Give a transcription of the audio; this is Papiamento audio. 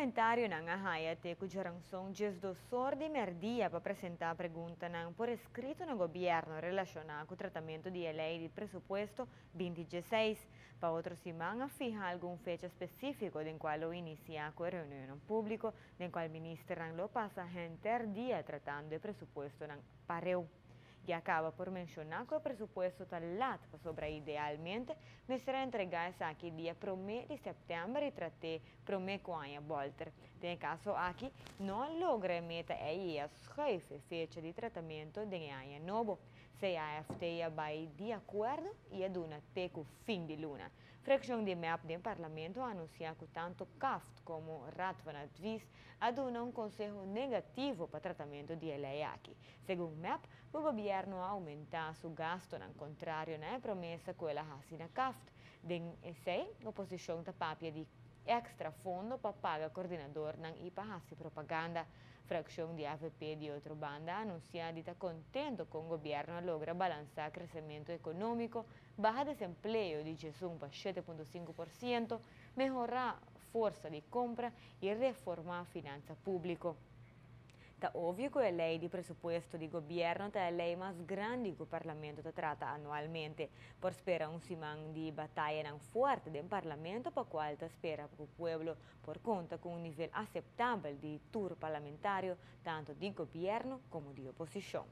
Parlamentarionan a haya te cu djaranson 12 or di merdia pa presenta preguntanan por escrito na gobierno relaciona cu tratamento di ley di presupuesto 2016. Pa otro siman a fiha algun fecha specifico den cual lo inicia cu reunion publico, den cual ministernan lo pasa henter dia tratando e presupuestonan pareu. Ya caba por menciona cu e presupuesto ta laat pasobra idealmente mester entrega esaki dia 1 di september y trat'e prome cu aña bolter. Den caso aki, no logra meta y a schuif fecha di tratamento di aña nobo. CAFT a bay di acuerdo y a duna te cu fin di luna. Fraccion di MEP den parlamento a anuncia cu tanto CAFT como Raad van Advies a duna un conseho negativo pa tratamento di ley aki. Segun MEP, e gobierno a aumenta su gastonan contrario na promesa cu el a hasi na CAFT. Den esey, oposicion ta papia di extra fondo pa paga coordinadornan y pa hasi propaganda. Fraccion di AVP di otro banda a anuncia di ta contento cu e gobierno a logra balansa crecemento economico, baha desempleo di 11 pa 7,5%, mehora forsa di compra y reforma finansa publico. Ta obvio cu e ley di presupuesto di gobierno ta e ley mas grandi cu parlamento ta trata anualmente. Por spera un siman di batayanan fuerte den parlamento, pa cual ta spera cu pueblo por conta cu un nivel aceptabel di tur parlamentario, tanto di gobierno como di oposicion.